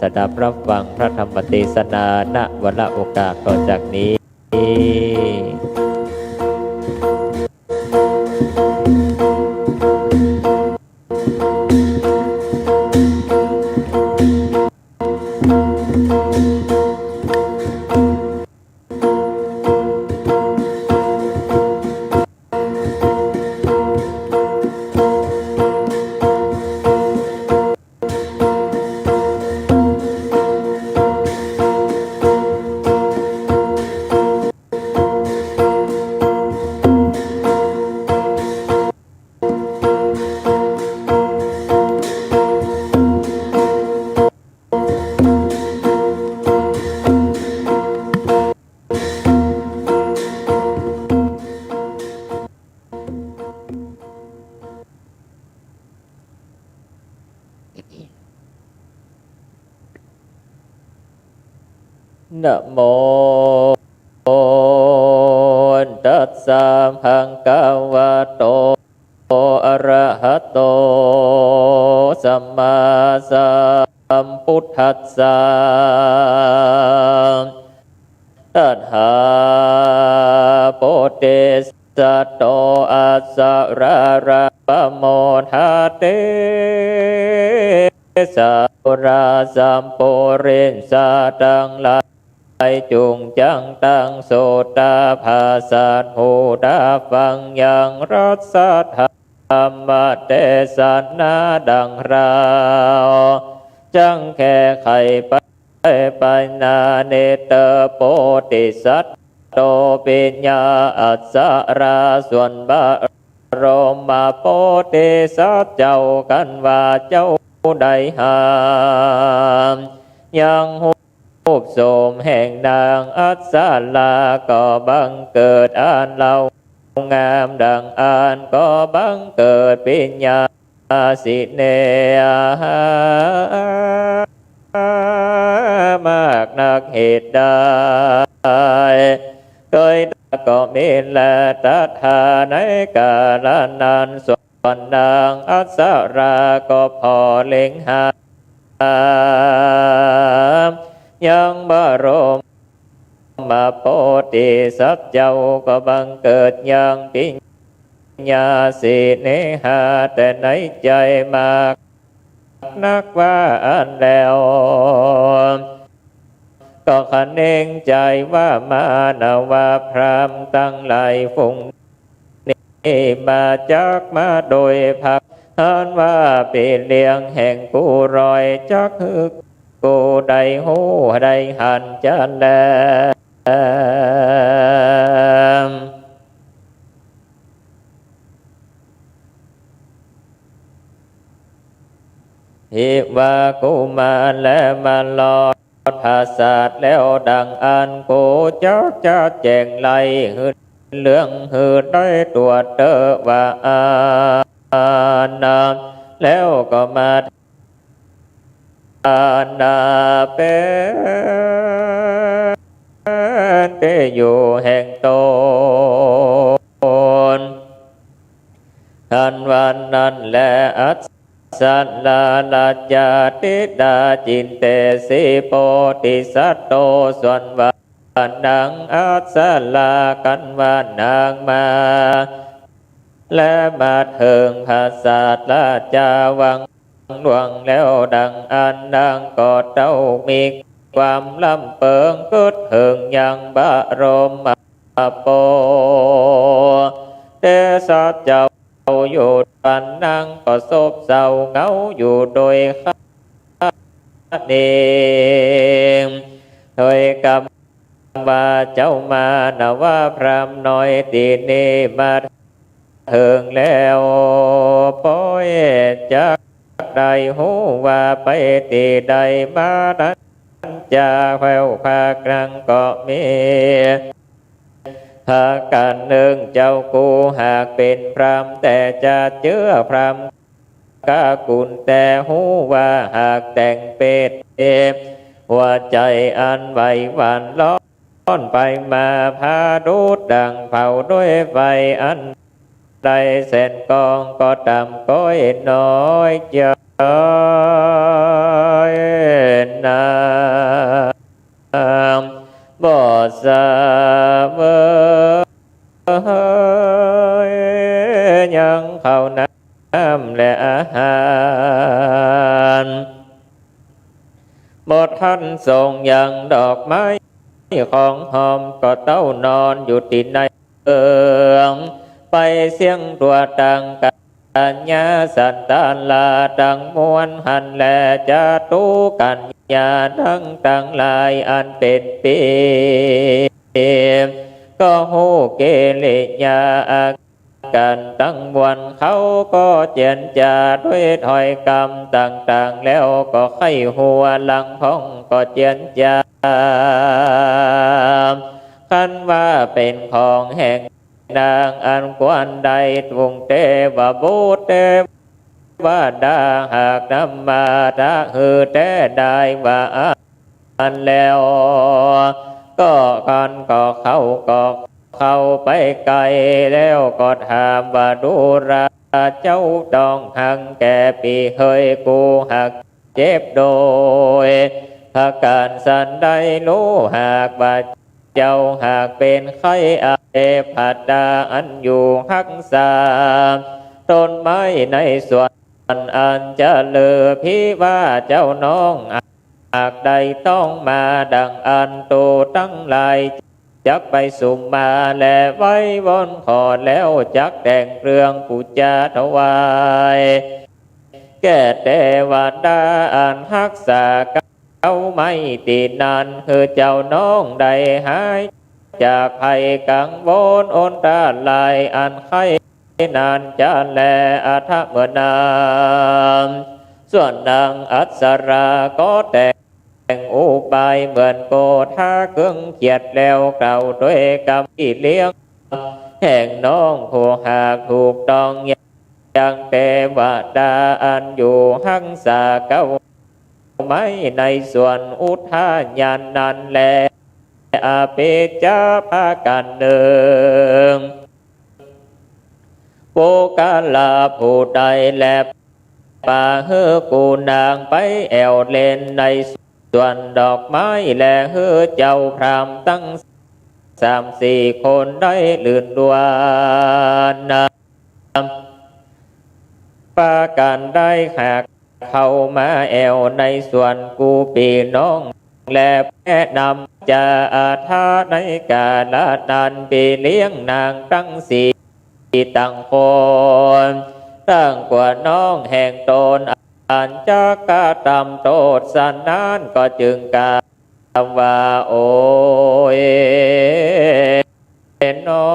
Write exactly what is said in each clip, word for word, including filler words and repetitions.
สดับรับฟังพระธรรมเตสนา ณ วาระโอกาสต่อจากนี้ นะโม ตัสสะ ภะคะวะโต อะระหะโต สัมมาสัมพุทธัสสะ ตถาคต สัตโต อัสสะ รา รัง ปะโมทะ เต สะ ปุรา สัปปุริสะ ตังหลาย จุ่งจั้งตั้งโสตาผาสสัตว์ หูต๋าฟังยัง รัสสะ ธัมมะเตสนา ดั่งเราจั้งแค่ไขไป ไปนา เนเต โปธิสัตโต ปิญญาอัสสะ รา ส่วนบรมโพธิสัตว์เจ้า คันว่าเจ้าได้หา ยังฮูปโสมแห่งนางอัสสะ รา ก็บังเกิดอันเล่า งามดั่งอั้น ก็บังเกิดปิญญาสิเนหา มากนักเหตุใด เกยก็มีแล ตถา ในกาละนั้น ส่วนนางอัสสะ รา ก็ผ่อเล็งหา ยังบรมโพธิสัตว์เจ้า ก็บังเกิดยังปิญญาสิเนหา แต่ในใจ๋มากนักว่าอั้นแล้ว ก็คะเนงใจ๋ว่ามานวะพราหมณ์ตังหลายฝูง นี้มาจักมาโดยพลัน ว่าปี้เลี้ยงแห่งกูรอย จักหื้อกูได้ฮู้ได้หันจะแล หิวากุมาร และมารอด ผาสสัตว์แล้วดั่งอั้น กูจักจะแจ้งไล่หื้อเรื่องหื้อได้ตรวจเต๊อะว่าอั้นนา แล้วก็มา อันนาเป๋นตี้อยู่แห่งต๋น อันวันนั้นแล อัสสะ รา ราชาธิดา จินเตสี โพธิสัตโต ส่วนว่านางอัสสะ รา คันว่านางมา และมาเถิงผาสสัตว์ราชาวังหลวงแล้วดั่งอั้น นางก็เต้ามีความลำเปิงกึ๊ดเถิงยังบรมโพธิสัตว์เจ้าอยู่ตัน นางก็โศกเศร้าเหงาอยู่โดยคาเนง โดยกำ ว่าเจ้ามานวะพราหมณ์น้อยตี้นี้มาเถิงแล้ว ปอยจักได้ฮู้ว่าไปตี้ใดมานั้น จะแคล้วคลาดนักก็มี หากอันนึ่งเจ้ากูหากเป๋นพราหมณ์ แต่จะเจื้อพราหมณ์ กากุล แต่ฮู้ว่าหากแต่งเปตหัวใจ๋อันไหวหวั่นร้อนไปมา ผาดูดดั่งเผาด้วยไฟอันใดแสนกองก็ต่ำก้อยน้อยเจ้า ายนาง บ่เสวยยังข้าวน้ำและอาหาร บ่ทันทรงยังดอกไม้ของหอม ก็เต้านอนอยู่ตี้ในเอิง ไปเสี้ยงตั๋วตังกัญญาสันตาราตังมวลหั้นแล จตุกัญญาตังตังหลายอันเป๋นปี้ ก็ฮู้กิริยาอาก๋ารตังมวล เขาก็เจียรจาด้วยถ้อยกำต่างๆ แล้วก็ใค่หัวหลังพ่องก็เจียรจา คันว่าเป๋นของแห่งนางอันควรได้ ปุงเตวบุตรเตวดาหากนำมาตะหื้อแต๊ได้ว่าอั้นแล้ว ก็คันก็เข้าก็เข้าไปไกลแล้ว ก็ถามว่า ดูราเจ้าต้องหังแก่ปี้เหย กูหาก เจ็บโดยประก๋านสันใดลู้ หากว่าเจ้าหากเป๋นไข้อาเสบ ผัดดาอันอยู่ฮักษาต้นไม้ในสวนอันเจริญ พี่ว่าเจ้าน้องหากได้ต้องมาดังอั้น โตตังหลาย จักไปสุมมาแล ไหว้วอนขอแล้วจักแต่งเครื่องปู๋จาถวาย แก่เตวดาอันฮักษาเก๊าไม้ตี้นั้น หื้อเจ้าน้องได้หายจากภัยกังวลอันตรายอันไข้นั้นจะแล อันเมื่อนั้น ส่วนนางอัปสราก็แต่ง แต่งอุบายเหมือนโกธาเคืองเขียดแล้ว กล่าวถ้อยกำตี้เลี้ยงแห่งน้องผู้หากถูกต้องยังเตวดาอันอยู่ฮักษาเก๊าไม้ในสวนอุทยานนั้นแล อเปจจาประก๋านนึ่ง ปุคคละผู้ใดแล ปาหื้อกูนางไปแอ่วเล่นในสวนดอกไม้ และหื้อเจ้าพราหมณ์ตังสามสี่คนได้ลื่นลวนนำ ปากั๋นได้หากเข้ามาแอ่วในสวนกูปี้น้อง และแนะนำจาอาธาในกาละนั้น ปี้เลี้ยงนางตังสี่ตังคน ตังกั๋วน้องแห่งต๋น อันจักกระตำโต้ษสันนั้น ก็จึงกล่าวว่า โอย หนอ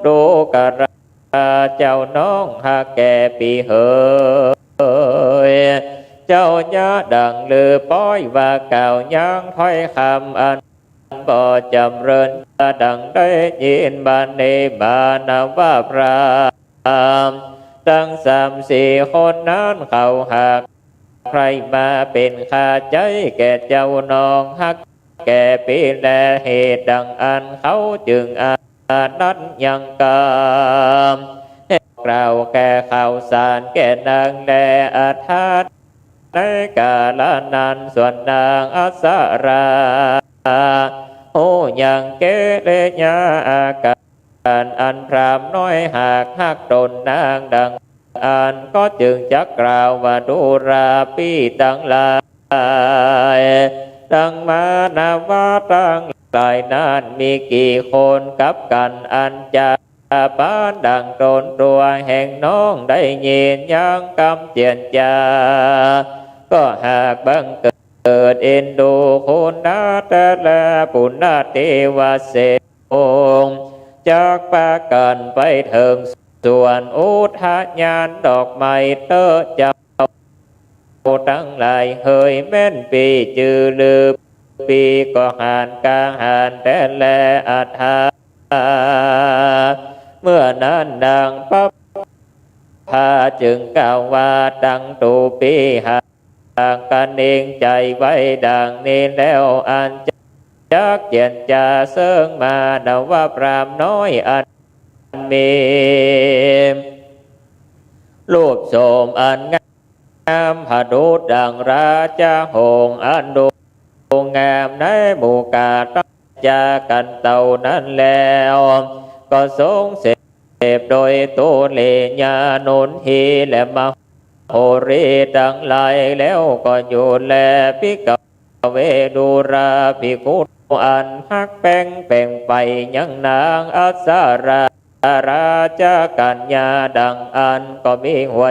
ดูกราเจ้าน้องฮักแก่ปี้เหย เจ้าอย่าดังลือป๊อยว่ากล่าวยังถ้อยกำอันบ่จ๋ำเริญ ดังได้ยินบัดนี้ มานวพราหมณ์ตังสามสี่คนนั้นเขาหาก ใค่มาเป๋นข้าใจ๊แก่เจ้าน้องฮักแก่ปี้แล เหตุดังอั้นเขาจึงอานันยังกำ กล่าวแก่ข่าวสารแก่นางแล อาธาในกาละนั้น ส่วนนางอัปสราฮู้ยังกิริยาอาก๋าร อันพราหมณ์น้อยหากฮักต๋นนางดังอั้น ก็จึงจักกล่าวว่า ดูราปี้ตังหลาย ตังมานวะตังหลายนั้น มีกี่คนกับกั๋น อันจะปานดังต๋น ตั๋วแห่งน้องได้ยินยังกำเจียรจา ก็หากบังเกิด เกิดเอ็นดูคุณนาแต๊แล ปุณณเทวเสนองค์จักปากั๋นไปเถิงสวนอุทยานดอกไม้เต๊อะเจ้าตังหลายเหย แม่นปี้จื้อลือปี้ก็หาญกล้าหาญแต๊แล อาธา เมื่อนั้นนางปภาจึงกล่าวว่า ตังตูปี้หาก หากกระเนงใจ๋ไว้ดังนี้แล้ว อันจักเจียรจาเซิงมานวพราหมณ์น้อยอันมี รูปโฉมอันงามประดุจดังราชหงส์อันดูงามในหมู่กาตา จากั๋นเต้านั้นแล้ว ก็ทรงเสพโดยตุเรยานุนทีและมโหรีตังหลายแล้วก็อยู่แล ภิกขเว ดูราภิกขุ อันฮักแป๋งแป๋งใฝ่ยังนางอัปสราราชกัญญาดังอั้นก็มีหัว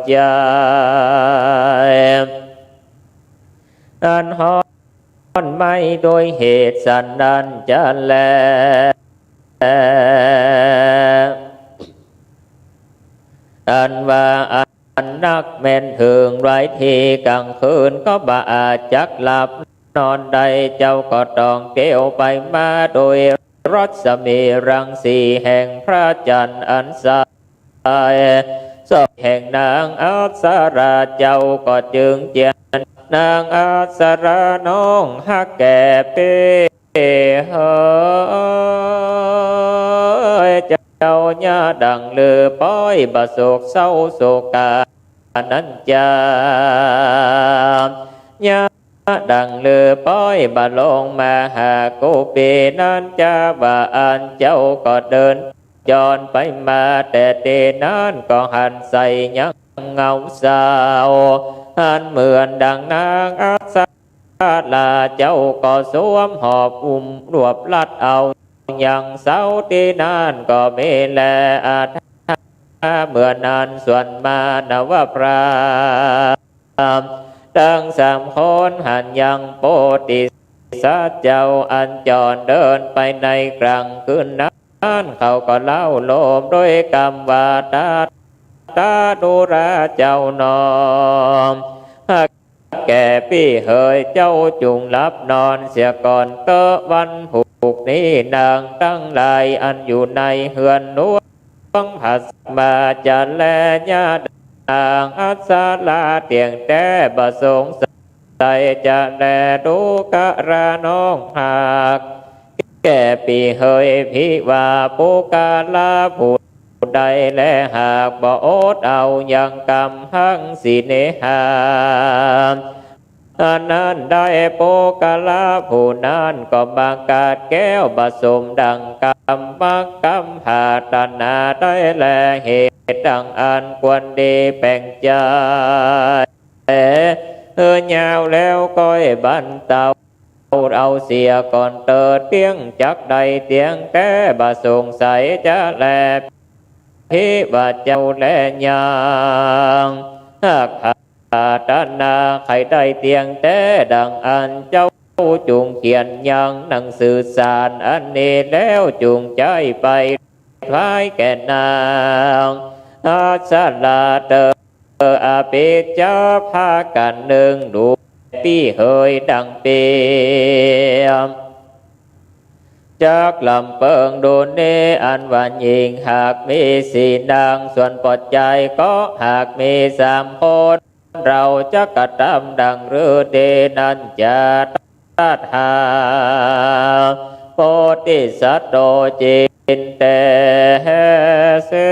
ใจ๋อันฮ้อนไหม้โดยเหตุสันนั้นจะแล อันว่าอันนักแม้นเถิงหลายที๋ ก๋างคืนก็บ่อาจจักหลับนอนได้ เจ้าก็ต้องเตียวไปมาโดยรัศมีรังสีแห่งพระจันทร์อันใส ส่องแห่งนางอัปสรา เจ้าก็จึงเจียรนางอัปสราน้องฮักแก่ปี้ เฮย เจ้าเยียะดั่งฤๅป้อยบ่โศกเศร้าโศกานั้นจา เยียะดั่งฤๅป้อยบ่ลงมาหากุฏินั้นจา ว่าอั้นเจ้าก็เดินจรไปมาแต่ตี้นั้นก็หันใส่ยังเงาสาว อันเหมือนดั่งนางอัปส รา เจ้าก็สวมหอบอุ้มรวบรัดเอายังสาวตี้นั้นก็มีแล อัฏฐาเหมือนนั้น ส่วนมานวพราหมณ์ตึงสามคนหันยังโพธิสัตว์เจ้าอันจรเดินไปในก๋างคืนนั้น เขาก็เล้าโลมโดยกำว่า ตถาคต ดูราเจ้าหนอ แก่ปี้เหย เจ้าจุ่งหลับนอนเสียก่อนเต๊อะ วันพุกนี้นางตังหลายอันอยู่ในเฮือนหลวง ผสมาจะแล เยียะดั่งอัปสราเตี้ยงแต๊ บ่สงสัยจะแล ดูราน้องฮักแก่ปี้เหย ภิว่าปุคคละผู้ ใดแลหากบ่อดเอายังก๋ำหังสิเนหา อันนั้นได้ปุคคละผู้นั้นก็บังเกิดแก้วบ่สมดั่งก๋ำ มักก๋ำปรารถนาได้แล เหตุดั่งอันควรดีแป๋งใจ๋ เออ ยาวแล้วก้อยบรรเตา เอาเสียก่อนเต๊อะ เตี้ยงจักได้เตี้ยงแต๊ บ่สงสัยจะแล ภิว่าเจ้าแลยังฮักปรารถนาใค่ได้เตี้ยงแต๊ดั่งอั้น เจ้าจุ่งเขียนยังหนังสือสารอันนี้แล้วจุ่งใจ๊ไปถวายแก่นางอัปสราเต๊อะ อภิชฌาภากันนึ่ง ดูปี้เหย ดั่งเปียบ จักลำเปิงดูนี้ อันว่าหญิงหากมีสี่นาง ส่วนปอดจายก็หากมีสามคน เฮาจักกระทำดั่งฤๅดีนั้นจา ตถา โพธิสัตว์โต จินแต๊เสี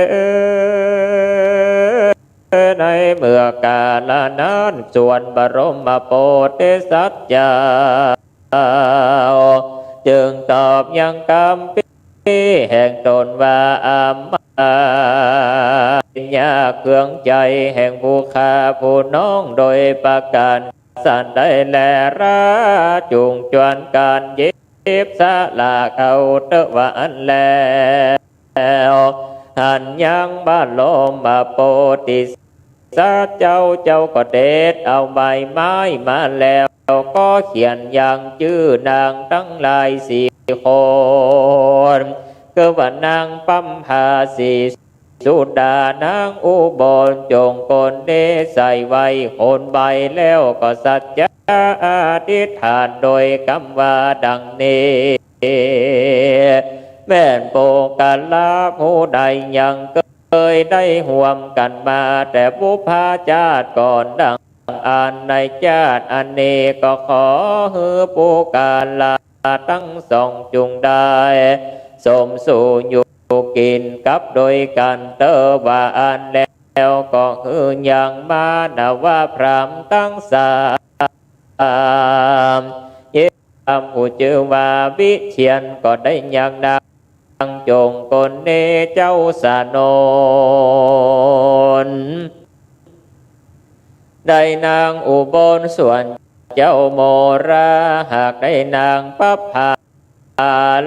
ย ในเมื่อกาละนั้น ส่วนบรมโพธิสัตว์เจ้า จึงตอบยังกำปี้แห่งตนว่า อามา เยียะเครื่องใจ๋แห่งผู้ข้าผู้น้องโดยประก๋านสันใดแล ราจุ่งจวนกั๋นหยิบสละเข้าเต๊อะ ว่าอั้นแล้ว หันยังบรมโพธิสัตว์เจ้า เจ้าก็เด็ดเอาใบไม้มาแล้ว ก็เขียนยังจื้อนางตังหลายสี่คน คือว่านางปัมภา สีสุดา นางอุบล จงกลเนใส่ไว้คนใบ แล้วก็สัจจะอธิษฐานโดยกำว่าดังนี้ แม่นปุคคละผู้ใดยังเกยได้ฮ่วมกั๋นมาแต่บุพพาชาติก่อนดังอั้น ในชาติอันนี้ก็ขอหื้อปุคคละตังสองจุ่งได้สมสู่อยู่กิ๋นกับโดยกั๋นเต๊อะ ว่าอั้นแล แล้วก็หื้อยังมานวพราหมณ์ตังสาม เยียะ พราหมณ์ผู้จื้อว่าวิเชียรก็ได้ยังนางจงกลเนเจ้าสนน ได้นางอุบล ส่วนเจ้าโมราหากได้นางปภา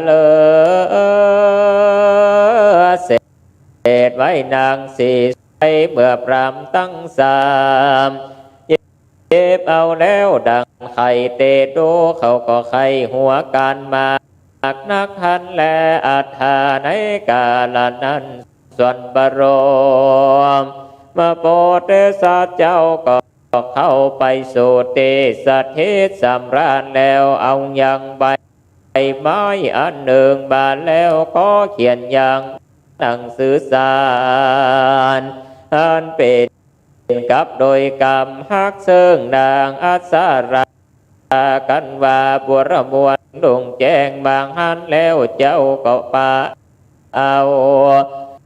เลิศเสดไว้นางสีใส เมื่อพราหมณ์ตังสาม เจ็บเอาแล้วดังไข้เตโด เขาก็ใค่หัวกั๋นมากนักหั้นแล อัฏฐา ในกาละนั้น ส่วนพระบรมโพธิสัตว์เจ้าก็เข้าไปสู่ตี้สถิตสำราญแล้ว เอายังใบไม้อันนึ่งมาแล้วก็เขียนยังหนังสือสารอันเป๋น กับโดยกำฮักเซิ่งนางอัปสรากั๋นว่า บัวระมวลลุงแจ้งบางหั้นแล้ว เจ้าก็ปะเอา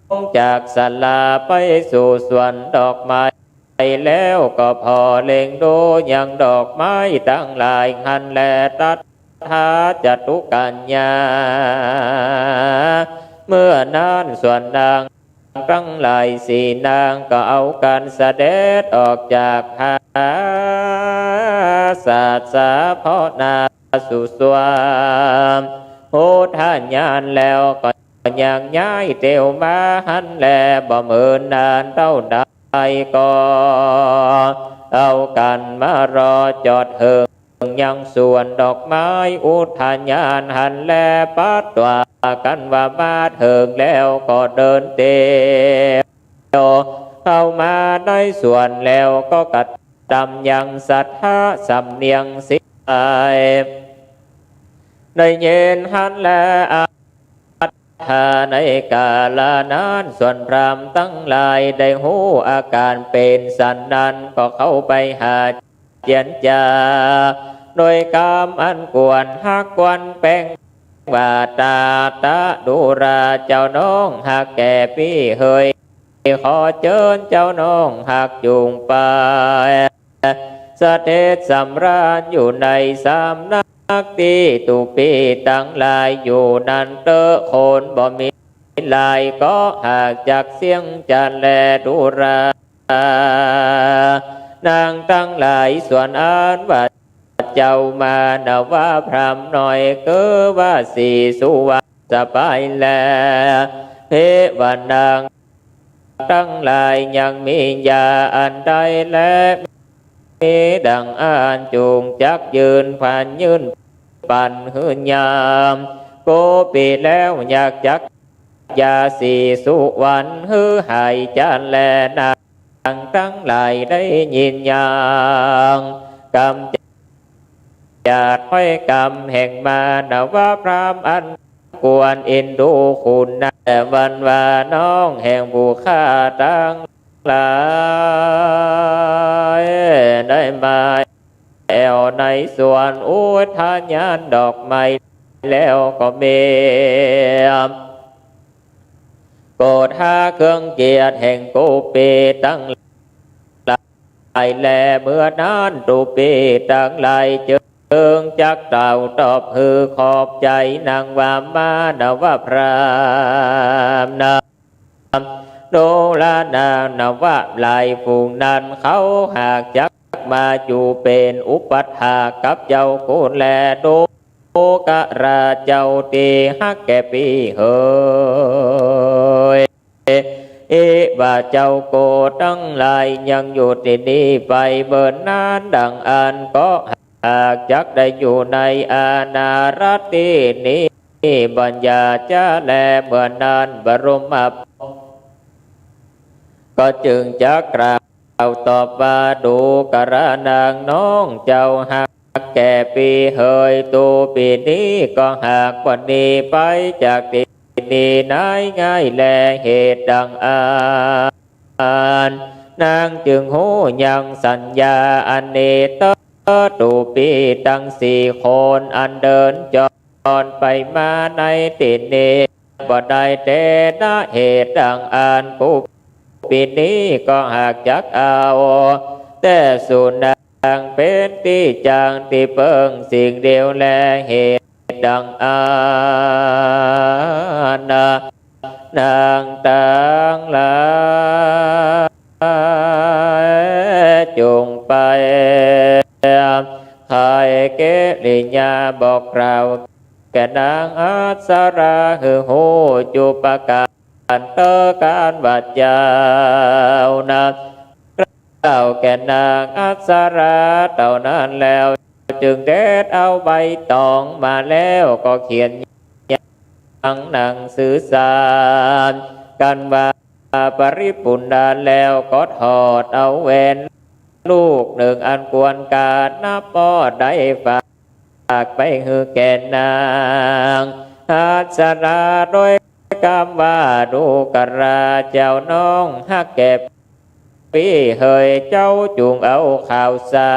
ลงจากศาลาไปสู่สวนดอกไม้ แล้วก็ผ่อเล็งดูยังดอกไม้ตังหลายหั้นแล ตรัสถาจตุกัญญา เมื่อนั้นส่วนนาง ตังหลายสี่นางก็เอากั๋นเสด็จออกจากผาสาทสา เพราะนาสู่สวนอุทยานแล้ว ก็ยังย้ายเตียวมาหั้นแล บ่เมินนานเต้าใด ก็เอากั๋นมารอจอดเถิง ยังสวนดอกไม้อุทยานหั้นแล ปัดว่ากั๋นว่ามาเถิงแล้วก็เดินเตียวเข้ามาในสวนแล้วก็กระตำยังศรัทธาสำเนียงเสียงใส ได้ยินหั้นแล อัฏฐา ในกาละนั้นส่วนพราหมณ์ตังหลายได้ฮู้อาก๋านเป๋นสันนั้น ก็เข้าไปหา เจียรจา โดยกำอันควรฮักควรแป้งว่า ตาตะดูราเจ้าน้องฮักแก่ปี้เหย ขอเจิญเจ้าน้องฮักจุ่งไปเสด็จสำราญอยู่ในสำนักตี้ตุ๊ปี้ตังหลายอยู่นั้นเต๊อะ คนบ่มีหลายก็หากจักเสี้ยงจันแลดูรา นางตังหลายส่วนอันว่าเจ้ามานวพราหมณ์น้อย คือว่าสีสุวรรณสบายแล เทวานางตังหลายยังมียาอันใดแล มีดังอันจุ่งจักยืนผันยืนปันหื้อยาม โกปีแล้วอยากจัก ยาสีสุวรรณหื้อหายจันแล นางตังหลายได้ยินยังกำจัดถ้อยกำแห่งมานวพราหมณ์อันควรเอ็นดูคุณนะ แต่วันว่าน้องแห่งผู้ข้าตังหลาย ได้มา แอ่วในสวนอุทยานดอกไม้แล้วก็มี โกฏหาเครื่องเกียรติแห่งกุปีตังหลายแล เมื่อนั้นตุปีตังหลายจึงจักกล่าวตอบหื้อขอบใจ๋นางว่ามานวพราหมณ์นะ ดูรา นางนวะหลายฝูงนั้นเขาหากจักมาอยู่เป๋นอุปัฏฐากกับเจ้าคุณแล ดูกราเจ้าตี้ฮักแก่ปี้เหย อิว่าเจ้าโกตังหลายยังอยู่ตี้นี่ไปเมินนานดังอั้นก็ หากจักได้อยู่ในอาณารัฐตี้นี้ บัญญาจะแล เมื่อนั้นบรม ก็จึงจักกล่าวตอบว่า ดูกรานางน้องเจ้าฮักแก่ปี้เหย ตูปีนี้ก็หากบ่หนีไปจากตี้นี่นายง่ายแล เหตุดังอั้น นางจึงฮู้ยังสัญญาอันนี้เต๊อะ ตูปีตังสี่คนอันเดินจรไปมาในตี้นี้ บ่ได้เตนะ เหตุดังอั้นกุ ปี๋นี้ก็หากจักเอา แต่สุนางเป๋นตี้จางตี้เปิ้งสิ่งเดียวแล เหตุดังอั้นนา นางตังหลาย จงไปไขกิริยาบอกกล่าวแก่นางอัปสราหื้อฮู้จุปการเต๊อะ ก๋านว่าเจ้านั้นกล่าวแก่นางอัปสราเต้านั้นแล้ว จึงเด็ดเอาใบตองมาแล้วก็เขียน ยังหนังสือสารกั๋นว่าปริปุณณาแล้ว ก็ถอดเอาแหวนลูกนึ่งอันควรก๋านับหม้อได้ฝากไปหื้อแก่นางอัปสรา โดยกำว่า ดูกราเจ้าน้องฮักแก่ ปี้เหย เจ้าจุ่งเอาข่าวสา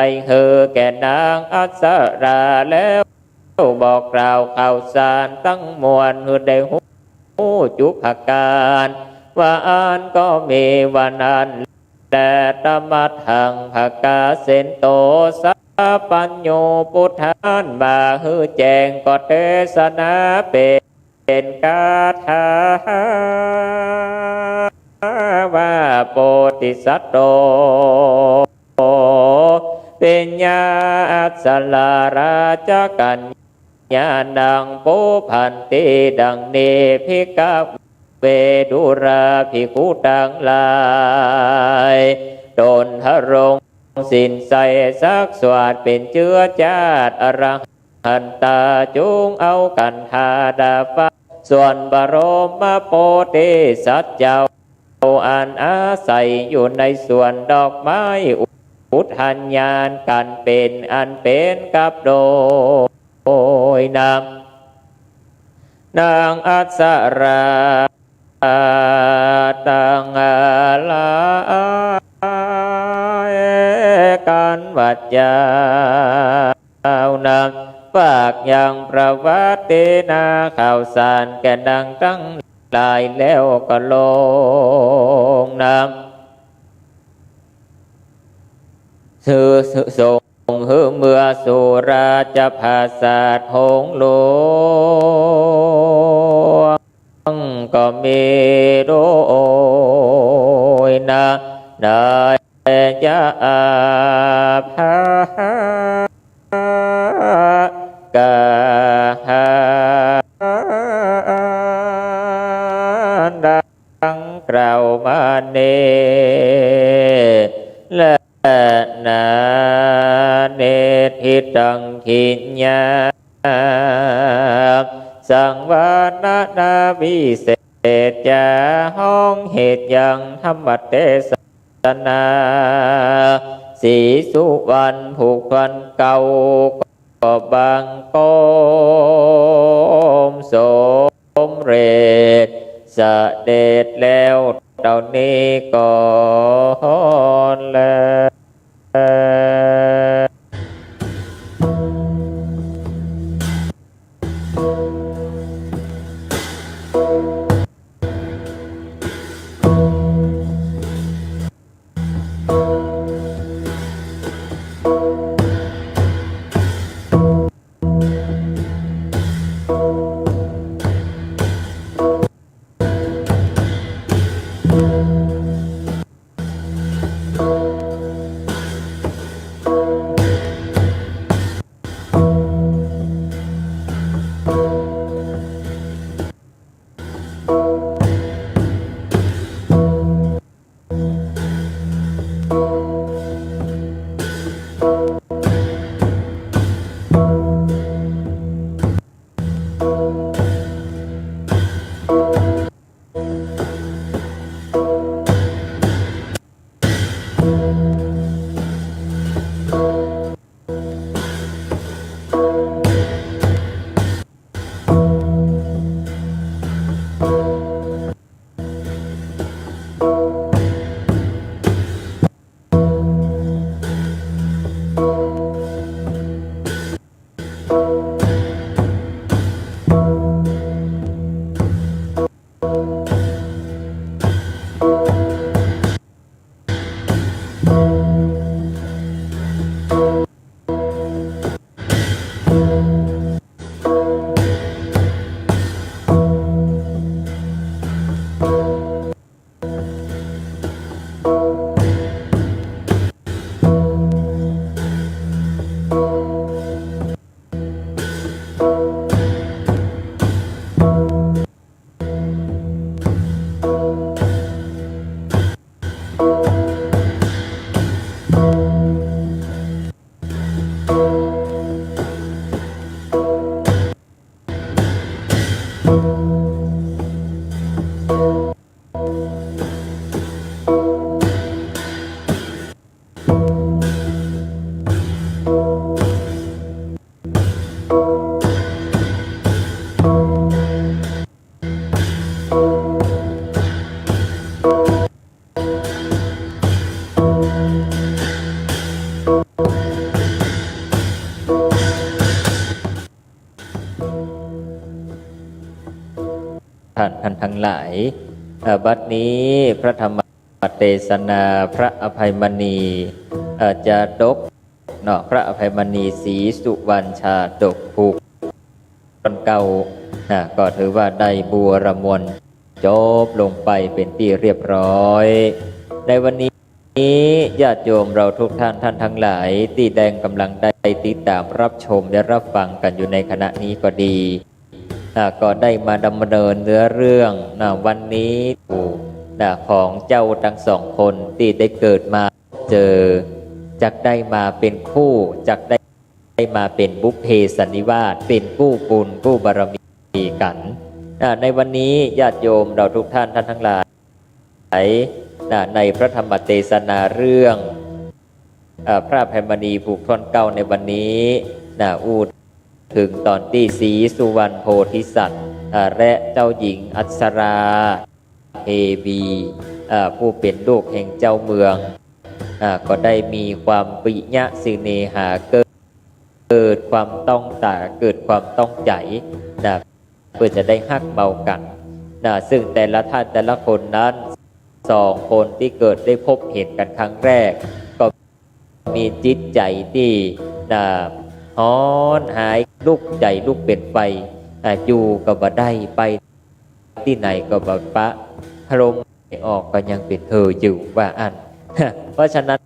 รหื้อแก่นางอัปสราแล้ว บอกกล่าวข่าวสารตังมวลหื้อได้ฮู้จุปการ ว่าอั้นก็มีว่านั้นแล ตมัตถัง ผะกาเสนโต สัพพัญญู ปุทธะนั้นมาหื้อแจ้ง ก็เตสนาเป๋น เป๋นกาถาว่า โปธิสัตโต ปิญญาอัปสรา ราชกัญญานัง ปุพพันติ ดังนี้ ภิกขเว ดูราภิกขุตังหลาย ต๋นดำรงศีลใสสักดิ์สวัสดิ์ เป๋นเจื้อจาติอรหัน หันตา จุ่งเอาขันธาดาบฟ้า ส่วนบรมโพธิสัตว์เจ้า อันอาศัยอยู่ในสวนดอกไม้อุทยาน กั๋นเป๋นอันเป๋นกับโดยนำ นางอัปสราตังหลาย ก๋านว่าเจ้านั้น ฝากยังประวัตินาข่าวสารแก่นางตังหลายแล้วก็ลงนำ หื้อ ส่งหื้อเมือสู่ราชปราสาทหงส์หลวง ก็มีโดยนะ นายจะอาภา กาหารดังกล่าวมานี้ และนาเนทิตังขิญญา สังวรณานาวิเศษจา ฮ้องเหตุยังธรรมเตสนา ศรีสุวรรณผูกพันเกล้า ก็บังคมสมเร็จเสด็จแล้วเต้านี้ก่อนแล ท่านทั้งหลาย เอ่อ บัดนี้พระธรรมเตสนาพระอภัยมณี เอ่อ จาดกเนาะ พระอภัยมณีศรีสุวรรณชาดกผูกตอนเก้านะ ก็ถือว่าได้บูรณาจบลงไปเป็นที่เรียบร้อย ในวันนี้ญาติโยมเราทุกท่าน ท่านทั้งหลายที่ได้กำลังได้ติดตามรับชมและรับฟังกันอยู่ในขณะนี้ก็ดี อ่า ก็ได้มาดำเนินเนื้อเรื่องนะ วันนี้ถูกนะ ของเจ้าทั้งสองคนที่ได้เกิดมาเจอ จักได้มาเป็นคู่ จักได้มาเป็นบุพเพสันนิวาส เป็นคู่บุญคู่บารมีกั๋น อ่า ในวันนี้ญาติโยมเราทุกท่าน ท่านทั้งหลาย นะ ในพระธรรมเตสนาเรื่อง เอ่อ พระอภัยมณีผูกตอนเก้าในวันนี้นะ อู้ถึงต๋อนตี้ศรีสุวรรณโพธิสัตว์ อ่า และเจ้าหญิงอัปสราเทวี อ่า ผู้เป๋นลูกแห่งเจ้าเมือง อ่า ก็ได้มีความปิยะเสน่หาเกิด เกิดความต้องตา เกิดความต้องใจ๋นะ เปื้อจะได้ฮักเมากั๋นนะ ซึ่งแต่ละท่านแต่ละคนนั้น สองคนที่เกิดได้พบเห็นกั๋นครั้งแรก ก็มีจิตใจ๋ที่นะ ฮ้อนหายลุก ใจ๋ลุกเป๋นไฟ อ่า อยู่ก็บ่ได้ ไปตี้ไหนก็บ่ปะ ฮะ ลมออกก็ยังเป๋นเธออยู่ว่าอั้น เพราะฉะนั้น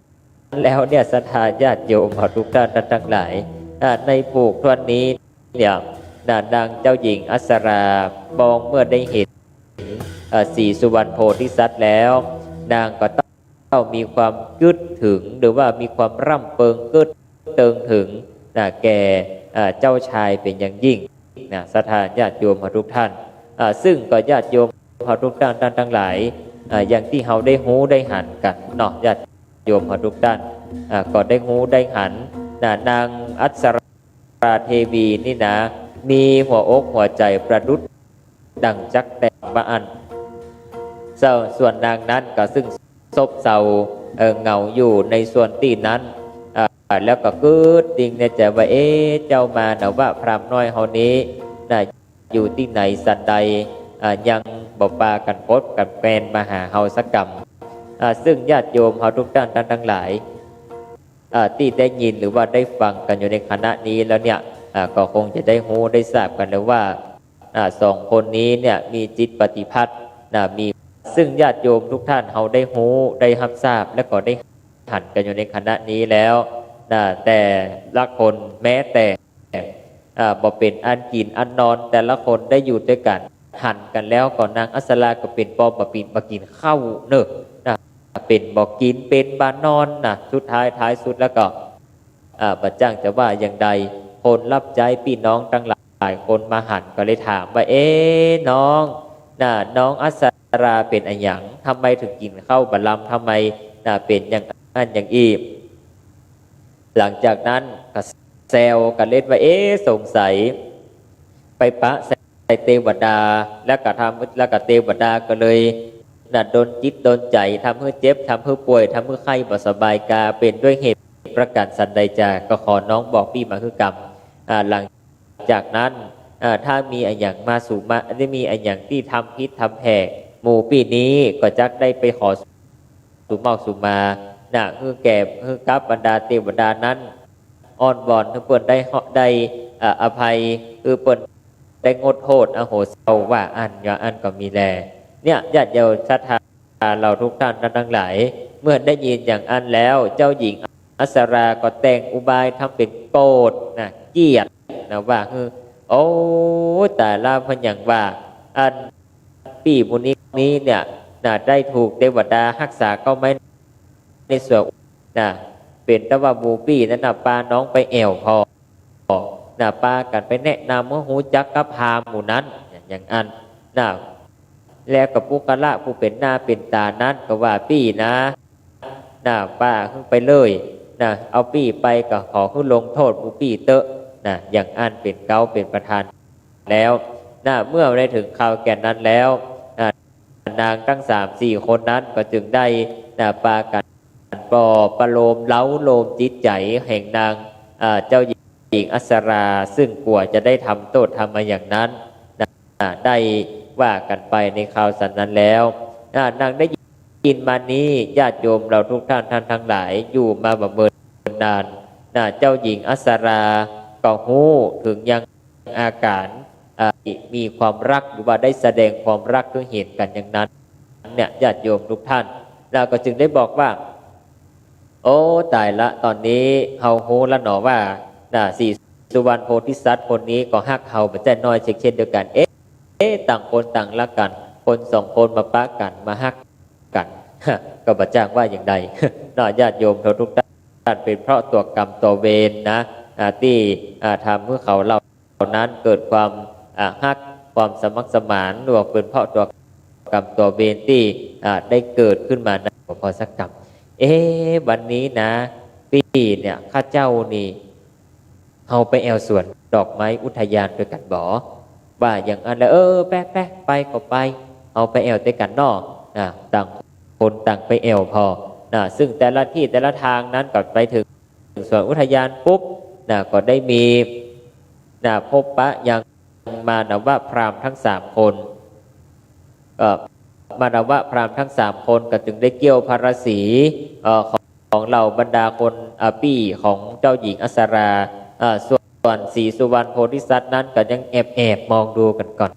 แล้วเนี่ย ศรัทธาญาติโยมเฮาทุกท่าน ท่านทั้งหลาย อ่า ในผูกตอนนี้เนี่ยนะ นางเจ้าหญิงอัปสราปองเมื่อได้เห็น เอ่อ ศรีสุวรรณโพธิสัตว์แล้ว นางก็ต้องมีความกึ๊ดถึง หรือว่ามีความร่ำเริงกึ๊ดเติงถึงนะ แก่ เอ่อ เจ้าชายเป๋นอย่างยิ่งนะ ศรัทธาญาติโยมเฮาทุกท่าน อ่า ซึ่งก็ญาติโยมเฮาทุกท่าน ท่านทั้งหลาย อ่า อย่างตี้เฮาได้ฮู้ได้หันกั๋นเนาะ ญาติโยมเฮาทุกท่าน อ่า ก็ได้ฮู้ได้หันนะ นางอัปสราเทวีนี่นะ มีหัวอกหัวใจ๋ประดุจดั่งจั๊กแตนว่าอั้น ส่วน ส่วนนางนั้นก็ซึ่งซบเซา เอ่อ เหงาอยู่ในส่วนตี้นั้น อ่า แล้วก็กึ๊ดติงในใจ๋ว่า เอ๊ะ เจ้ามานะว่าพราหมณ์น้อยเฮานี้นะ อยู่ตี้ไหนสันใด อ่า ยังบ่ปากั๋นปดกั๋นแปนมาหาเฮาสักกำ อ่า ซึ่งญาติโยมเฮาทุกท่าน ท่านทั้งหลาย อ่า ตี้ได้ยินหรือว่าได้ฟังกั๋นอยู่ในขณะนี้แล้วเนี่ย อ่า ก็คงจะได้ฮู้ได้ทราบกั๋นแล้วว่า อ่า สองคนนี้เนี่ยมีจิตปฏิภัทนะ มี ซึ่งญาติโยมทุกท่านเฮาได้ฮู้ได้ฮับทราบ และก็ได้หันกั๋นอยู่ในขณะนี้แล้วนะ แต่ละคนแม้แต่ อ่า บ่เป๋นอันกิ๋นอันนอน แต่ละคนได้อยู่ตวยกั๋น หันกั๋นแล้วก็นางอัปสราก็เป๋นปอบ่กิ๋น บ่กิ๋นข้าวเนาะนะ เป๋นบ่กิ๋น เป๋นบ่นอนนะ สุดท้าย ท้ายสุดแล้วก็ อ่า บ่จ้างจะว่าอย่างใด คนฮับใจ๊ปี้น้องตังหลายคนมาหันก็เลยถามว่า เอ๊ะ น้องนะ น้องอัปสราเป๋นอะหยัง ทำไมถึงกิ๋นข้าวบ่ลำ ทำไมนะ เป๋นอย่างอั้นอย่างอี้ หลังจากนั้นก็แซวกั๋นเล่นว่า เอ๊ะ สงสัยไปปะใส่เตวดา แล้วก็ทำ แล้วก็เตวดาก็เลยนะ ดลจิตดลใจ๋ ทำหื้อเจ็บ ทำหื้อป่วย ทำหื้อไข้บ่สบายกา เป๋นด้วยเหตุประก๋ารสันใดจา ก็ขอน้องบอกปี้มาหื้อกำ อ่า หลังจากนั้น อ่า ถ้ามีอะหยังมาสุมา ได้มีอะหยังตี้ทำผิดทำแผกหมู่ปี้นี้ ก็จักได้ไปขอสุเมาสุมานะ หื้อแก่ หื้อกับบรรดาเตวดานั้น อ้อนวอนหื้อเปิ้นได้ ได้ เอ่อ อภัย หื้อเปิ้นได้งดโทษอโหสิกรรมว่าอั้น ว่าอั้นก็มีแล เนี่ย ญาติโยมศรัทธาเราทุกท่าน ท่านทั้งหลาย เมื่อได้ยินอย่างอั้นแล้ว เจ้าหญิงอัปสราก็แต่งอุบายทำเป๋นโกรธนะ เกลียดนะ ว่าหื้อ โอ้ ต๋ายละ เปิ้นหยังว่า อันปี้หมู่นี้เนี่ยนะ ได้ถูกเตวดาฮักษาเข้าไว้ในส่วนนะ เป๋นแต่ว่าหมู่ปี้นั้นนะ ปาน้องไปแอ่วผ่อนะ ปากั๋นไปแนะนำหื้อฮู้จักกับพราหมณ์หมู่นั้น อย่างอั้นนะ แล้วก็ปุคคละผู้เป๋นหน้าเป๋นต๋านั้นก็ว่าปี้นะ นะ ปาหื้อไปเลยนะ เอาปี้ไปก็ขอหื้อลงโทษหมู่ปี้เต๊อะนะ อย่างอั้นเป๋นเก๊าเป๋นประธานแล้วนะ เมื่อได้ถึงคราวแก่นนั้นแล้วนะ นางตังสามสี่คนนั้นก็จึงได้นะ ปากั๋นปลอบประโลมเร้าโลมจิตใจ๋แห่งนาง อ่า เจ้าหญิงอัปสรา ซึ่งกว่าจะได้ทำโต้ษทำมาอย่างนั้นนะ ได้ ว่ากั๋นไปในคราวสันนั้นแล้ว อ่า ดังได้ยินมานี้ ญาติโยมเราทุกท่าน ท่านทั้งหลาย อยู่มาบ่เมินนาน นะ เจ้าหญิงอัปสราก็ฮู้เถิงยังอาก๋าน อ่า มีความฮัก หรือว่าได้แสดงความฮักคือหันกั๋นอย่างนั้น เนี่ย ญาติโยมทุกท่าน แล้วก็จึงได้บอกว่า โอ้ ต๋ายละ ต๋อนนี้เฮาฮู้ละหนอว่า นะ ศรีสุวรรณโพธิสัตว์คนนี้ก็ฮักเฮาบ่ใจ้น้อยเช่นเดียวกั๋น เอ๊ะ เอ๊ะ ต่างคนต่างฮักกั๋น คนสองคนมาปะกั๋น มาฮักกั๋น ก็บ่จ้างว่าอย่างใด เนาะ ญาติโยมเราทุกท่าน เป๋นเพราะตั๋วกรรมตั๋วเวรนะ อ่า ตี้ อ่า ทำหื้อเขาเหล่านั้นเกิดความ อ่า ฮัก ความสมัครสมาน หรือว่าเป๋นเพราะตั๋วกรรมตั๋วเวรตี้ อ่า ได้เกิดขึ้นมาในหัวข้อสักกรรม เอ๊ะ วันนี้นะ ปี้เนี่ย ข้าเจ้านี่ เฮาไปแอ่วสวนดอกไม้อุทยานตวยกั๋นบ่ ว่าอย่างอั้นแล้ว เออ แป๊ะ แป๊ะ ไปก็ไป เฮาไปแอ่วตวยกั๋นเนาะ นะ ต่างคนต่างไปแอ่วผ่อ นะ ซึ่งแต่ละตี้แต่ละตางนั้นก็ไปเถิงสวนอุทยานปุ๊บ นะ ก็ได้มี นะ พบปะยังมานวพราหมณ์ทั้งสามคน เอ่อ มานวพราหมณ์ทั้งสามคนก็จึงได้เกี้ยวพระราศี เอ่อ ของ ของเหล่าบรรดาคน อ่า ปี้ของเจ้าหญิงอัปสรา อ่า ส่วนศรีสุวรรณโพธิสัตว์นั้นก็ยังแอบๆ มองดูกั๋นก่อน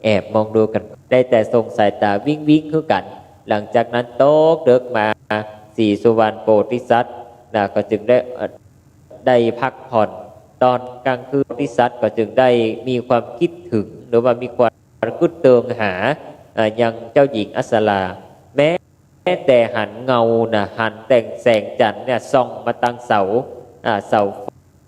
แอบมองดูกั๋น ได้แต่ส่งสายต๋าวิ้งๆ หื้อกั๋น หลังจากนั้นตกเดิ็กมา ศรีสุวรรณโพธิสัตว์นะ ก็จึงได้ เอ่อ ได้พักผ่อน ต๋อนกลางคืนโพธิสัตว์ก็จึงได้มีความกึ๊ดเถิง หรือว่ามีความกึ๊ดเติงหา เอ่อ ยังเจ้าหญิงอัปสรา แม้ แม้แต่หันเงานะ หันแต่แสงจั๋นทร์เนี่ย ส่องมาตางเสา อ่า เสา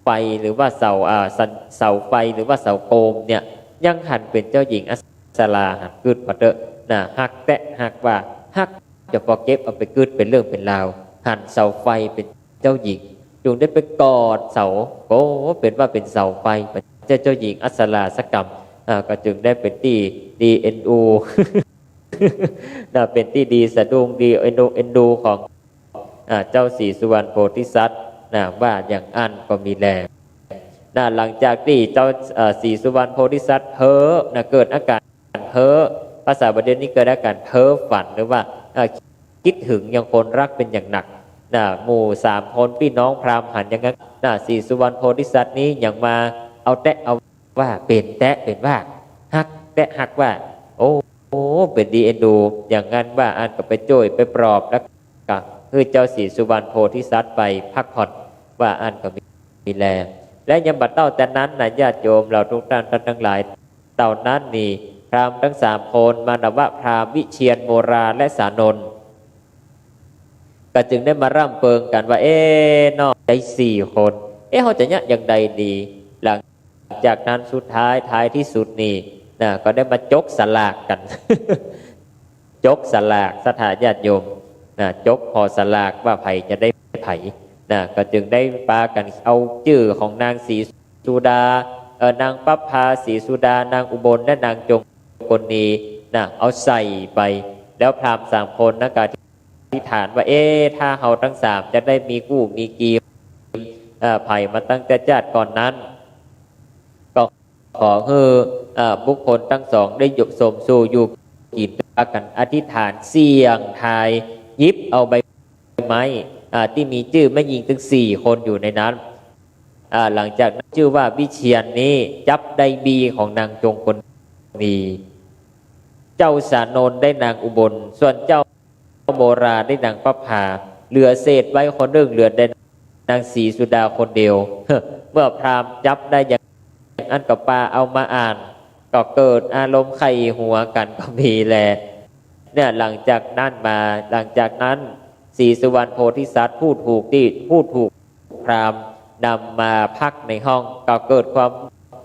ไฟหรือว่าเสา อ่า สัน เสาไฟหรือว่าเสาโกมเนี่ย ยังหันเป๋นเจ้าหญิงอัปสรา หันกึ๊ดผ่อเต๊อะนะ ฮักแต๊ฮักว่า ฮักจะปอเก็บเอาไปกึ๊ดเป๋นเรื่องเป๋นราว หันเสาไฟเป๋นเจ้าหญิง จึงได้ไปกอดเสา โอ้ เป๋นว่าเป๋นเสาไฟ บ่ใจ้เจ้าหญิงอัปสราสักกำ อ่า ก็จึงได้เป๋นตี้ดีเอ็นดู นะ เป๋นตี้ดีสะดุ้ง ดีเอ็นดู เอ็นดูของ อ่า เจ้าศรีสุวรรณโพธิสัตว์นะ ว่าอย่างอั้นก็มีแล นะ หลังจากตี้เจ้า เอ่อ ศรีสุวรรณโพธิสัตว์เฮ้อนะ เกิดอาก๋านเฮ้อ ภาษาบาลีนี้เกิดอาก๋านเฮ้อฝัน หรือว่า เอ่อ กึ๊ดเถิงยังคนฮักเป๋นอย่างหนักนะ หมู่สามคนปี้น้องพราหมณ์หันอย่างนั้นนะ ศรีสุวรรณโพธิสัตว์นี้ยังมาเอาแต๊เอา ว่าเป๋นแต๊เป๋นว่า ฮักแต๊ฮักว่า โอ้ โอ้ เป๋นดีเอ็นดู อย่างอั้นว่าอั้นก็ไปจ้วยไปปลอบ แล้วก็หื้อเจ้าศรีสุวรรณโพธิสัตว์ไปพักผ่อน ว่าอั้นก็มี มีแล และยังบ่เต้าแต่นั้นนะ ญาติโยมเราทุกท่าน ท่านทั้งหลาย เต้านั้นนี่ พราหมณ์ทั้งสามคน มานวพราหมณ์ วิเชียร โมรา และสานนท์ ก็จึงได้มาร่ำเปิงกั๋นว่า เอ๊ะ เนาะ ได้สี่คน เอ๊ะ เฮาจะเยียะอย่างใดดี หลัง จากนั้นสุดท้าย ท้ายตี้สุดนี่นะ ก็ได้มาจกสลากกั๋น จกสลาก ศรัทธาญาติโยมนะ จกผ่อสลากว่าใผจะได้ใผนะ ก็จึงได้ปากั๋นเอาจื้อของนางศรีสุดา เอ่อ นางปั๊บภา ศรีสุดา นางอุบล และนางจงกลนีนะ เอาใส่ไป แล้วพราหมณ์สามคนนั้นก็ อธิษฐานว่า เอ๊ะ ถ้าเฮาตังสามจะได้มีกู้มีกี เอ่อ ใผมาตั้งแต่จาติก่อนนั้น ก็ขอหื้อ เอ่อ บุคคลตังสองได้อยู่สมสู่อยู่กิ๋น ปากั๋นอธิษฐานเสี่ยงทาย หยิบเอาใบไม้ อ่า ตี้มีจื้อแม่ญิงตึงสี่คนอยู่ในนั้น อ่า หลังจากนั้นจื้อว่าวิเชียรนี้จับได้บีของนางจงกลนี เจ้าสานนท์ได้นางอุบล ส่วนเจ้า โมราได้นางปั๊บภา เหลือเศษไว้คนนึ่ง เหลือแต่นางศรีสุดาคนเดียว เมื่อพราหมณ์จับได้อย่างอั้นก็ปาเอามาอ่าน ก็เกิดอารมณ์ใค่หัวกั๋นก็มีแล เนี่ย หลังจากนั้นมา หลังจากนั้น ศรีสุวรรณโพธิสัตว์ผู้ถูกตี้ ผู้ถูกพราหมณ์นำมาพักในห้อง ก็เกิดความ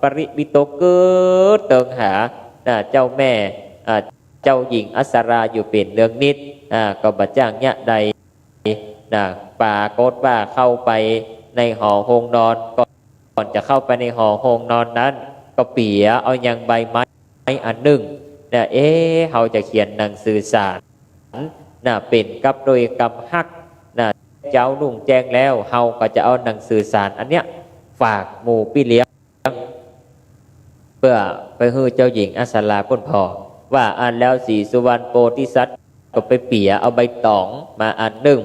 ปริวิตกกึ๊ดเติงหา น่ะ เจ้าแม่ อ่า เจ้าหญิงอัปสราอยู่เป๋นเนืองนิด อ่า ก็บ่จ้างเยียะใด น่ะ ปรากฏว่าเข้าไปในหอโฮงนอน ก่อนจะเข้าไปในหอโฮงนอนนั้น ก็เปียเอายังใบไม้อันนึ่ง น่ะ เอ๊ะ เฮาจะเขียนหนังสือสาร น่ะ เป๋นกับโดยกำฮัก น่ะ เจ๊ารุ่งแจ้งแล้ว เฮาก็จะเอาหนังสือสารอันเนี้ยฝากหมู่ปี้เลี้ยง เปื้อไปหื้อเจ้าหญิงอัปสราพ่นผ่อ ว่าอั้นแล้วศรีสุวรรณโพธิสัตว์ก็ไปเปียเอาใบต๋องมาอันนึ่ง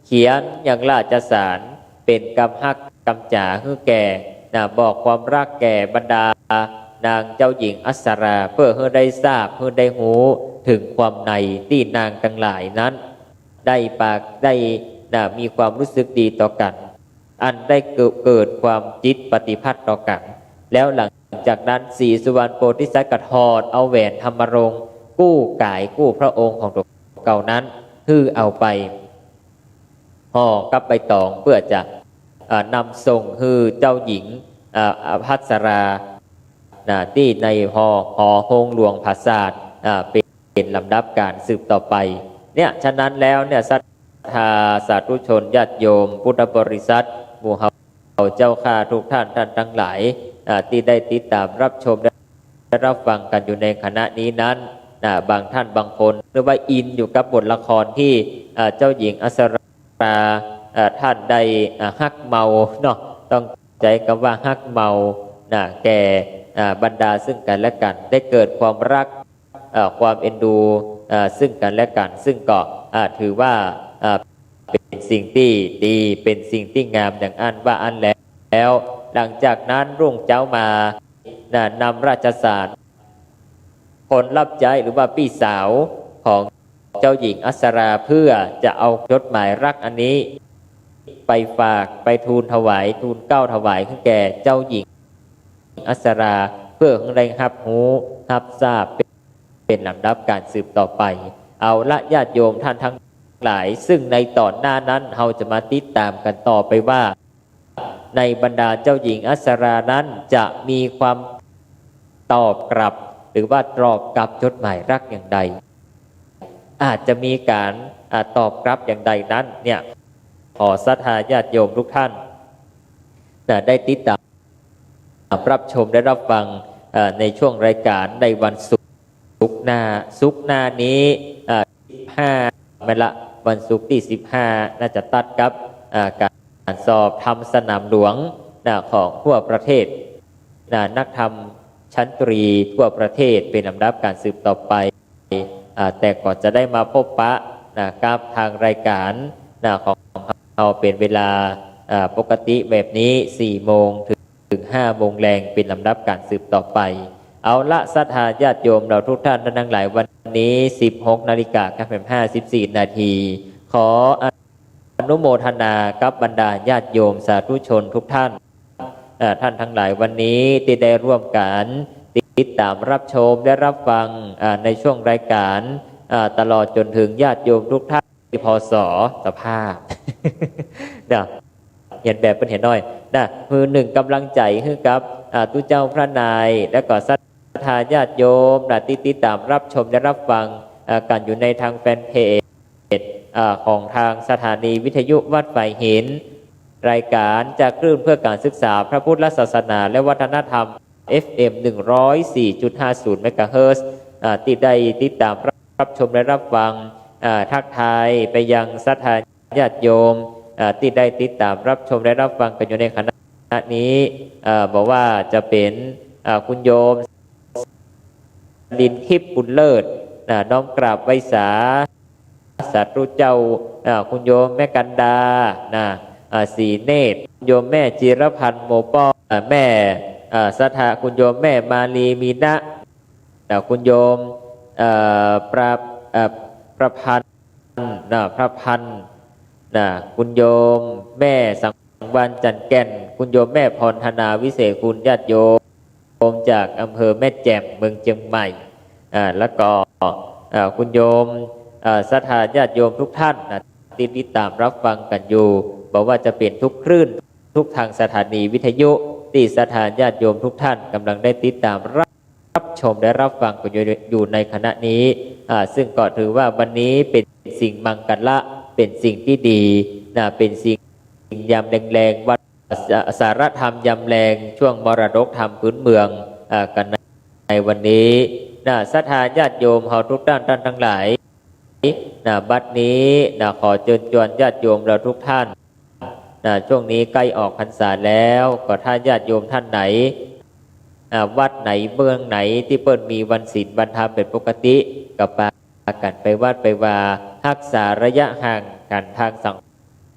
เขียนยังราชสารเป๋นกำฮักกำจ๋าหื้อแก่ น่ะ บอกความฮักแก่บรรดานางเจ้าหญิงอัปสรา เปื้อหื้อได้ทราบ หื้อได้ฮู้เถิงความในตี้นางตังหลายนั้น ได้ปาก ได้ น่ะ มีความฮู้สึกดีต่อกั๋น อันได้เกิด เกิดความจิตปฏิภัทต่อกั๋น แล้วหลังจากนั้นศรีสุวรรณโพธิสัตว์ก็ถอดเอาแหวนธรรมรงค์กู้ก๋ายกู้พระองค์ของตั๋วเก่านั้น หื้อเอาไปห่อกับใบต๋องเปื้อจะ เอ่อ นำส่งหื้อเจ้าหญิง เอ่อ อัปสรา น่ะ ตี้ในหอ หอโฮงหลวงผาสาท อ่า เป๋นลำดับก๋านสืบต่อไป เนี่ย ฉะนั้นแล้วเนี่ย ศรัทธาสาธุชนญาติโยมพุทธบริษัท หมู่เฮาเจ้าข้าทุกท่าน ท่านตังหลาย อ่า ตี้ได้ติดต๋ามฮับชมและฮับฟังกั๋นอยู่ในขณะนี้นั้น น่ะ บางท่านบางคนหรือว่าอินอยู่กับบทละครตี้ อ่า เจ้าหญิงอัปสรา อ่า ท่านได้ อ่า ฮักเมาเนาะ ต้องใจ๊กำว่าฮักเมา น่ะ แก่ อ่า บรรดาซึ่งกั๋นและกั๋น ได้เกิดความฮัก เอ่อ ความเอ็นดู เอ่อ ซึ่งกั๋นและกั๋น ซึ่งก็ อ่า ถือว่า อ่า เป๋นสิ่งตี้ดี เป๋นสิ่งตี้งามอย่างอั้นว่าอั้นแล้ว หลังจากนั้นรุ่งเจ๊ามา น่ะ นำราชสาร คนฮับใจ๊หรือว่าปี้สาวของเจ้าหญิงอัปสรา เปื้อจะเอาจดหมายฮักอันนี้ ไปฝาก ไปทูลถวาย ทูลเกล้าถวายหื้อแก่เจ้าหญิงอัปสรา เปื้อหื้อได้ฮับฮู้ ฮับทราบ เป๋นลำดับก๋านสืบต่อไป เอาละญาติโยมท่านตังหลาย ซึ่งในต๋อนหน้านั้นเฮาจะมาติดต๋ามกั๋นต่อไปว่า ในบรรดาเจ้าหญิงอัปสรานั้นจะมีความตอบกลับ หรือว่าตอบกลับจดหมายฮักอย่างใด อาจจะมีก๋าน อ่า ตอบกลับอย่างใดนั้นเนี่ย ขอศรัทธาญาติโยมทุกท่าน น่ะ ได้ติดต๋ามฮับชมและฮับฟัง เอ่อ ในช่วงรายก๋านในวันศุกร์ ศุกร์หน้า ศุกร์หน้านี้ เอ่อ สิบห้า แม่นละ วันศุกร์ตี้สิบห้า น่าจะตัดกับ เอ่อ ก๋านสอบธรรมสนามหลวง น่ะ ของทั่วประเทศ น่ะ นักธรรมชั้นตรีทั่วประเทศเป๋นลำดับก๋านสืบต่อไป อ่า แต่ก็จะได้มาพบปะ น่ะ กับทางรายก๋าน น่ะ ของเฮาเป๋นเวลา อ่า ปกติแบบนี้ สี่โมงเถิง เถิงห้าโมงแลงเป๋นลำดับก๋านสืบต่อไป เอาละศรัทธาญาติโยมเฮาทุกท่านตังหลาย วันนี้ สิบหกนาฬิกากับห้าสิบสี่นาที ขออนุโมทนากับบรรดาญาติโยมสาธุชนทุกท่าน เอ่อ ท่านตังหลายวันนี้ตี้ได้ร่วมกั๋นติดต๋ามฮับชมและฮับฟัง เอ่อ ในช่วงรายก๋าน เอ่อ ตลอดจ๋นเถิงญาติโยมทุกท่าน พ.ศ. สภาพ เนาะ เฮียนแบบเปิ้นเหียน้อย น่ะ หื้อนึ่งก๋ำลังใจ๋หื้อกับ อ่า ตุ๊เจ้าพระนาย แล้วก็ศรัทธาญาติโยม น่ะ ตี้ติดต๋ามฮับชมและฮับฟัง อ่า กั๋นอยู่ในทางแฟนเพจ อ่า ของทางสถานีวิทยุวัดฝายหิน รายก๋านจะคลื่นเพื่อการศึกษาพระพุทธศาสนาและวัฒนธรรม เอฟเอ็ม หนึ่งร้อยสี่จุดห้าศูนย์เมกะเฮิรตซ์ อ่า ตี้ได้ติดต๋ามฮับชมและฮับฟัง อ่า ทักทายไปยังศรัทธาญาติโยม อ่า ตี้ได้ติดต๋ามฮับชมและฮับฟังกั๋นอยู่ในขณะนี้ อ่า บ่ว่าจะเป๋น อ่า คุณโยม ลินทิพย์บุญเลิศ น่ะ น้อมกราบไหว้สา สาธุเจ้า อ่า คุณโยมแม่กันดา น่ะ อ่า ศรีเนตร โยมแม่จิรพันธ์โมป้อ อ่า แม่ อ่า ศรัทธา คุณโยมแม่มาลีมีนะ น่ะ คุณโยม เอ่อ ประ เอ่อ ประพันธ์ น่ะ ประพันธ์ น่ะ คุณโยมแม่สังวาลย์จันทร์แก่น คุณโยมแม่พรธนาวิเศษกุล ญาติโยม โยมจากอำเภอแม่แจ่ม เมืองเจียงใหม่ อ่า แล้วก็ อ่า คุณโยม อ่า ศรัทธาญาติโยมทุกท่านนะ ตี้ติดต๋ามฮับฟังกั๋นอยู่ บ่ว่าจะเป๋นทุกคลื่น ทุกทางสถานีวิทยุ ตี้ศรัทธาญาติโยมทุกท่านก่ำลังได้ติดต๋ามฮับชมและฮับฟังกั๋นอยู่ อยู่ในขณะนี้ อ่า ซึ่งก็ถือว่าวันนี้เป๋นสิ่งมังคละ เป๋นสิ่งตี้ดี นะ เป๋นสิ่งยามแลงๆ วัน สา สาระธรรมยามแลง ช่วงมรดกธรรมพื้นเมือง อ่า กั๋นในวันนี้ นะ ศรัทธาญาติโยมเฮาทุกท่าน ท่านตังหลาย นะ บัดนี้ นะ ขอเจิญจวนญาติโยมเฮาทุกท่าน นะ ช่วงนี้ใก้ออกพรรษาแล้ว ก็ถ้าญาติโยมท่านไหน อ่า วัดไหนเมืองไหนตี้เปิ้นมีวันศีลวันธรรมเป๋นปกติ ก็ปากั๋นไปวัดไปวา ฮักษาระยะห่างกั๋นตางสัง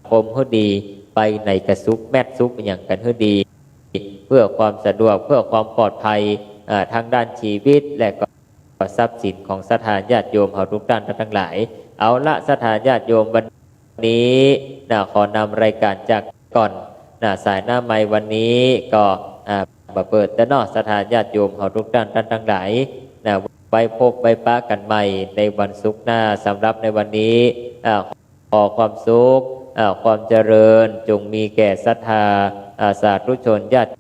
คมหื้อดี ไปไหนก็สุขแมดสุขอะหยังกั๋นหื้อดี เพื่อความสะดวก เพื่อความปลอดภัย อ่า ตางด้านจีวิต และก็ ก็ทรัพย์สินของศรัทธาญาติโยมเฮาทุกต้านตังหลาย เอาละ ศรัทธาญาติโยม วันนี้นะ ขอนำรายก๋านจากก่อนนะ สายหน้าไมค์วันนี้ก็ อ่า บ่เปิดแล้วเนาะ ศรัทธาญาติโยมเฮาทุกต้านตังหลายนะ ไว้พบไว้ปะกั๋นใหม่ในวันศุกร์หน้า สำหรับในวันนี้ อ่า ขอความสุข อ่า ความเจริญ จงมีแก่ศรัทธา อ่า สาธุชนญาติ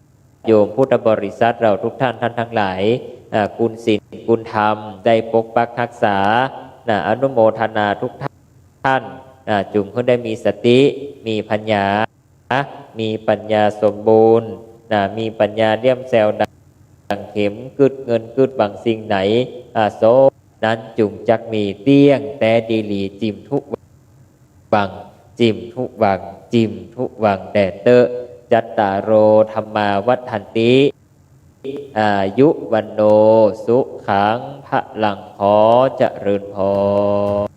โยมพุทธบริษัทเฮาทุกต้านตังหลาย อ่า คุณศีลคุณธรรมได้ปกปักฮักษา นะ อนุโมทนาทุกต้าน อ่า จุ่งหื้อได้มีสติ มีปัญญา มีปัญญาสมบูรณ์ นะ มีปัญญาเลี่ยมแซวดั่งเข็ม กึ๊ดเงินกึ๊ดหวังสิ่งไหน อ่า โสนั้นจุ่งจักมี เตี้ยงแต๊ดีหลี จิ่มทุกวัง จิ่มทุกวัง จิ่มทุกวังแด่เต๊อะ จัตตาโร ธัมมา วัฑฒันติ อายุ วัณโณ สุขัง พะลัง ขอเจริญพร